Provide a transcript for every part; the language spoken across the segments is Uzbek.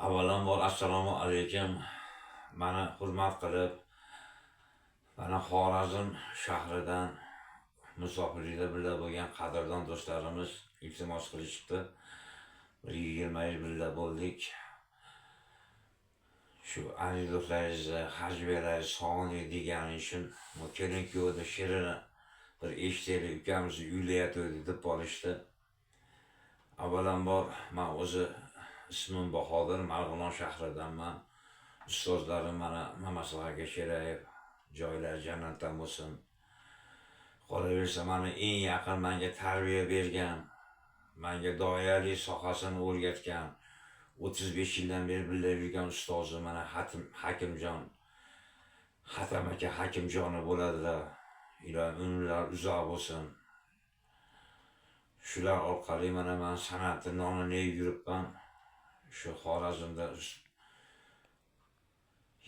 Avvalambor, assalomu alaykum. Mani hurmat qilib, mana Xorazm shahridan musofirlikda birga bo'lgan qadrdon do'stlarimiz iltimos qilishibdi. Bir 20 yil birga bo'ldik. Shu anekdotlaringizni, hajviyalaringizni sog'indik degani uchun bu kelin kuyovni she'rini bir eshitaylik, ukamizni uylayotgandi deb qolishdi. Avvalambor, man o'zi ismim Bahodir, Marg'ilon shahridanman. Ustozlarim mana Mamasoh aka Sherayev, joylari jannatdan bo'lsin. Qolaversa, mani eng yaqin, menga tarbiya bergan, menga doyalik sohasini o'rgatgan, 35 yildan beri birga yurgan ustozim mana Hatim Hakimjon, Hatam aka Hakimjoni bo'ladilar. Ilohim, umrlari uzoq bo'lsin. Shular orqali mana man san'atni nonini yeb yuribman. Shu Xorazmda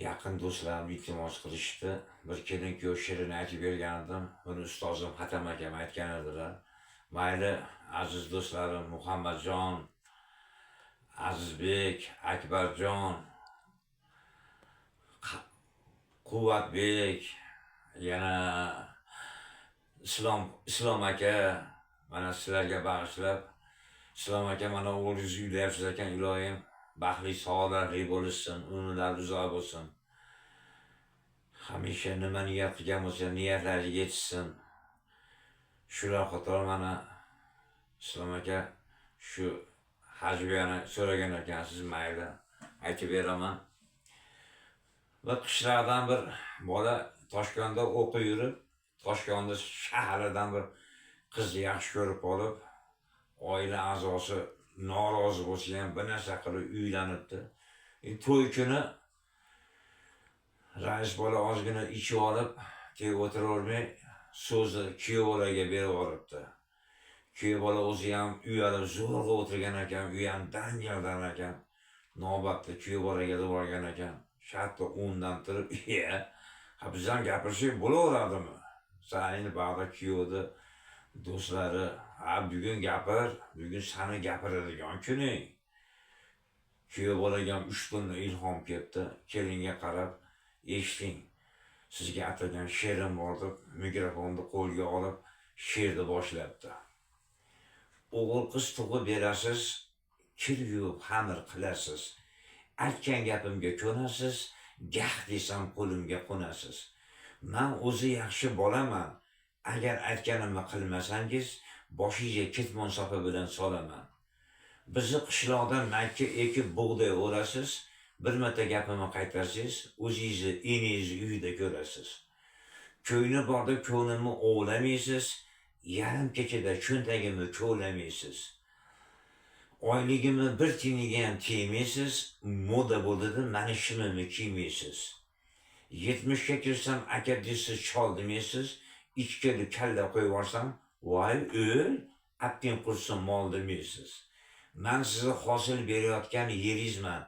yaqin do'stlarim iltimos qilishdi. Bir kelin kuyov she'rini aytib bergan edim. Buni ustozim Hatam akam aytgan edilar. Mayli, aziz do'stlarim Muhammadjon, Azizbek, Akbarjon, Quvvatbek, yana Islom aka, mana sizlarga bag'ishlab. Islom aka, mana o'g'lingizni uylayapsiz ekan, iloyim baxtli, saodatli bo'lishsin, umrlari uzoq bo'lsin. Hamisha nima niyat qilgan bo'lsa, niyatlariga yetishsin. Shular qatori mana Islom aka shu hajviyani so'ragan ekansiz, mayli, aytib beraman. Bir qishloqdan bir bola Toshkentda o'qib yurib, Toshkentda shahridan bir qizni yaxshi ko'rib qolib, oila a'zosi norozi bo'lsa ham bir narsa qilib uylanibdi. To'y kuni rais bola ozgina ichib olib, keyin o'tiravermay so'zni kuyov bolaga berib yuboribdi. Kuyov bola o'zi ham uyalib zo'rg'a o'tirgan ekan, u ham dangaldan ekan. Navbatda kuyov bolaga deb borgan ekan. Shartta o'rnidan turib, "Iya, ha, biz ham gapirsak bo'laveradimi?" San endi bag'da kuyovni do'stlari, "Ha, bugun gapir, bugun sani gapiradigan kuning." Kuyov bolaga ham 3 kunda ilhom kelibdi. Kelinga qarab, "Eshiting, sizga atagan she'rim bor", deb mikrofonni qo'lga olib, she'rni boshlabdi. O'g'il qiz tug'ib berasiz, kir yuvib xamir qilasiz. Aytgan gapimga ko'nasiz, gah desam qo'limga qo'nasiz. Man o'zi yaxshi bolaman. Agar aytganimni qilmasangiz, boshingizga ketmon sopi bilan solaman. Bizni qishloqda makka ekib bug'doy o'rasiz, bir marta gapimni qaytarsangiz, o'zingizni eningizni uyida ko'rasiz. Ko'ngli bor deb ko'nglimni ovlamaysiz, yarim kechada cho'ntagimni kovlamaysiz. Oyligimni bir tiyiniga ham tegmaysiz, moda bo'ldi deb mani shimimni kiymaysiz. 70ga kirsam aka deysiz, chol demaysiz, ichkari kalla qo'yib yuborsam, voy o'l, abding qursin mol demaysiz. Man sizni hosil berayotgan yeringizman.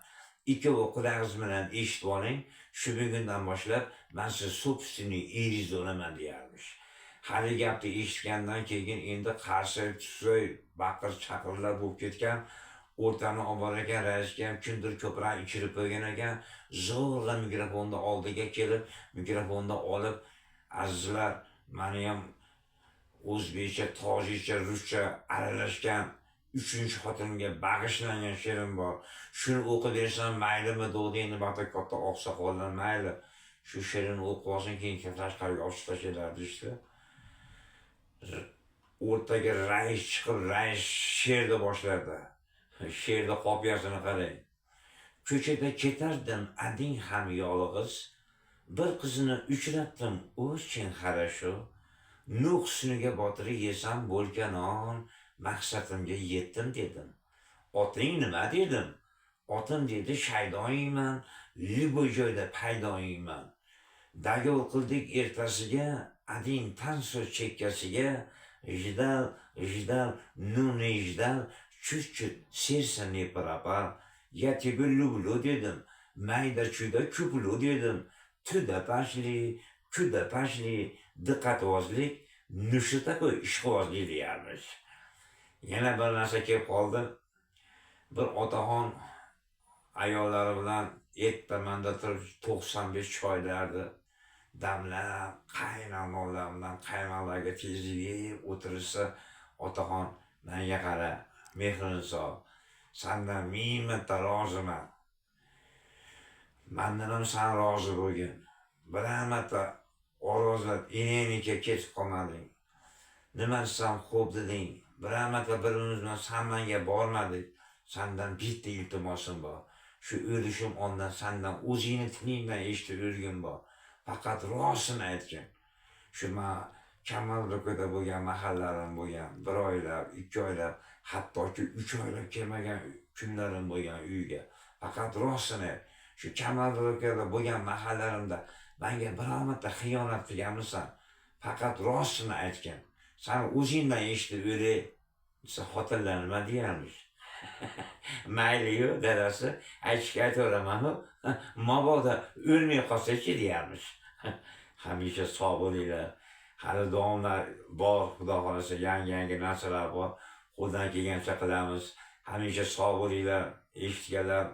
Ikkovi qulog'ingiz bilan eshitib oling, shu bugundan boshlab man sizni собственный eringiz bo'laman, deyarmish. Hali gapni eshitgandan keyin endi qarshi tusoy baqir chaqirlar bo'lib ketgan. O'rtani olib borar ekan, raisga ham kimdir ko'proq ichirib qo'ygan ekan. Zo'rg'a mikrofonni oldiga kelib, mikrofonni olib, "Azizlar, mani ham o'zbekcha, tojikcha, ruscha aralashgan uchinchi xotinimga bag'ishlangan she'rim bor. Shuni o'qib bersam maylimi?" degdi. Endi buyoqda katta oqsoqollar, "Mayli, shu she'rini o'qib olsin, keyin tashqariga olib tashlaylar", deyishdi. O'rtaga rais chiqib, rais she'rni boshladi. She'rni qofiyasini qarang. Ko'chada ketardim один ham yolg'iz, bir qizni uchratdim, очень хорошо. Ну husniga botirib yesam bo'lgan non, maqsadimga yetdim dedim. "Oting nima?" dedim. "Otim", dedi, "Shaydoyman, любой joyda paydoyman." Договор qildik ertasiga, один танцор chekkasiga, ждал, ждал, ну не ждал, чуть-чуть сердце не пропал. "Я тебя люблю", dedim. "Mayda chuyda куплю", dedim. Туда пошли, куда пошли, diqqatvozlik, ну что такое ishqibozlik, deyarmish. Yana bir narsa kelib qoldi. Bir otaxon Ayollari bilan ertamanda turib 95 choylarni damlab, qaynoq nonlar bilan qaymoqlarga tezlik yeb o'tirishsa, otaxon menga qara, Mehriniso, sandan ming marta roziman. Mandan ham san rozi bo'lgin. Bir marta orozlab enangnikiga ketib qolmading. Nima desam xo'p deding. Bir marta birimiz bilan san manga bormadik. Sandan bitta iltimosim bor. Shu o'lishim ondan sandan o'zingni tilingdan eshitib o'lgim bor. Faqat rostini aytgin. Shu man Kamaldo'kada bo'lgan mahallarim bo'lgan, bir oylab, 2 oylab, hattoki 3 oylab kelmagan kunlarim bo'lgan uyga. Faqat rostini ayt. Shu Kamaldo'kada bo'lgan mahallarimda menga biror marta xiyonat qilganmisan? Faqat rostini aytgin. San o'zingdan eshitib o'lay desa, xotinlar nima deyarmish? Mayli-yu, dadasi, aytishga aytaveraman-u, mabodo o'lmay qolsa-chi deyarmish. Hamisha sog' bo'linglar. Hali davomlar bor, Xudo xohlasa yangi-yangi narsalar bor. Qo'ldan kelgancha qilamiz. Hamisha sog' bo'linglar, eshitganlar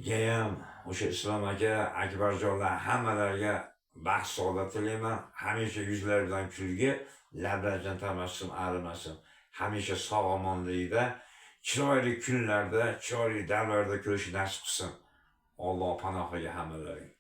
ham o'sha Islom aka, Akbarjonlar hammalariga baxt saodat tilayman. Hamisha yuzlaridan kulgi, lablaridan tabassum arimasin. Hamisha sog' omonlikda, chiroyli kunlarda, chiroyli damlarda ko'rish nasib qilsin. Alloh panohiga hammalaring.